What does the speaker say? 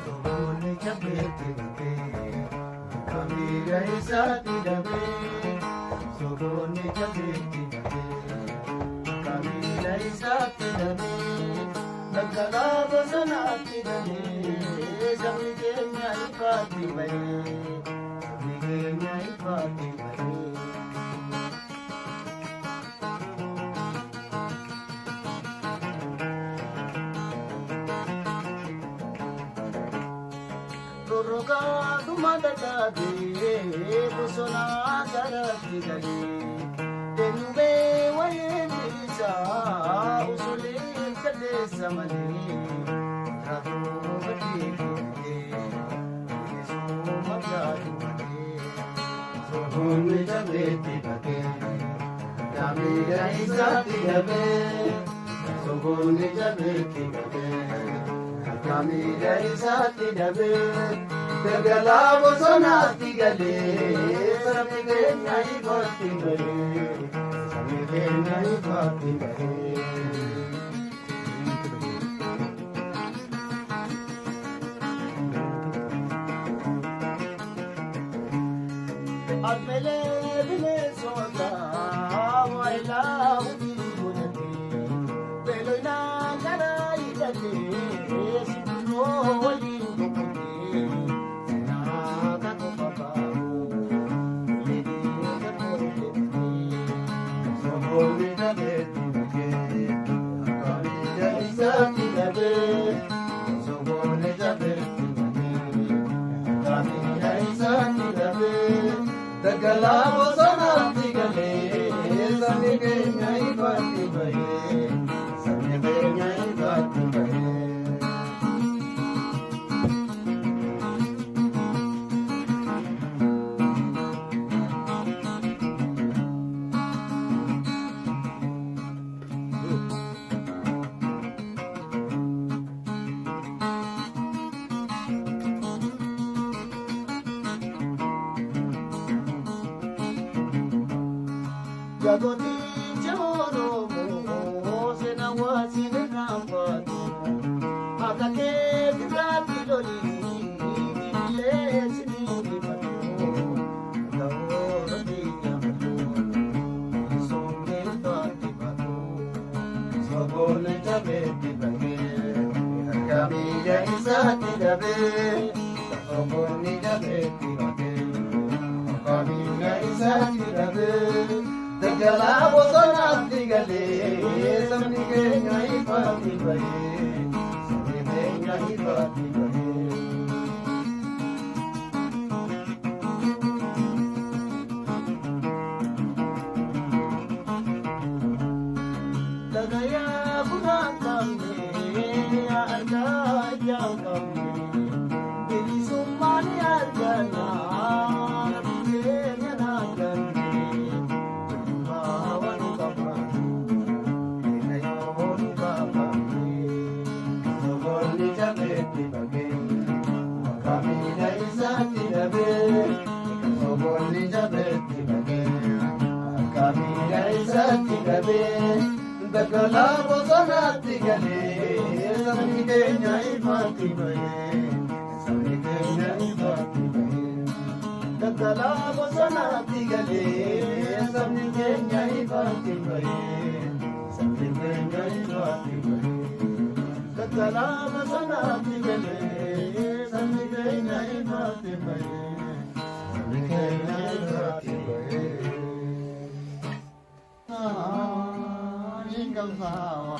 Soboonni jabeetti batee, bakka miila isaatti dabee. Soboonni jabeetti batee, bakka miila isaatti dabee. Daggalaa bosonaatti galee, sabni keenya ifaatti bahee. Sabni keenya ifaatti bahee. Rorrogaa dhuma dadhabee bosonaa garatti galee eenyumee wayeen isaa usulee jalleessa malee raafuu baddee fiigee bilisummaa gaadhu malee. Soboonni jabeetti batee miila isaatti dabee soboonni jabeetti batee. Miila isaatti dabee daggalaa bosonaatti galee sabni keenya ifaatti bahee sabni keenya ifaatti bahee. Almelee bineensota waayilaa ofii godhatee beeloyinaa garaa hidhatee simbirroo waliin boqotee seenaa kan qofa baabu leedee kan hordofee. Soboonni jabeetti bakee akka miila isaatti dabee soboonni jabeetti bakee akka miila isaatti dabee. Daggalaa bosonaatti galee sabni keenya ifaatti bahee sabni keenya ifaatti bahee. Jagootiin Oromoo seenaa waasiin irraanfatu akka keetti biraatti lolii biilee sinii dibatu akka oolanii nyaatu bilisummaa ifaatti batu. Soboonni jabeetti bahee akka miila isaatti dabee soboonni jabeetti bahee akka miila isaatti dabee. Daggalaa bosonaatti galee sabni keenya ifaatti bahee sabni keenya ifaatti bahee. Dagayaa bunaan qabne argaa ijaan qabne bilisummaan argannaa rabbi keenya naagganne. Soboonni jabeetti bakee akka miila isaatti dabee soboonni jabeetti bakee akka miila isaatti dabee daggalaa bosonaatti galee sabni keenya ifaatti bahee sabni keenya ifaatti bahee. Daggalaa bosonaatti galee sabni keenya ifaatti bahee sabni keenya ifaatti bahee. Daggalaa bosonaatti galee sabni keenya ifaatti bahee sabni keenya ifaatti bahee. Hin qabsaawa.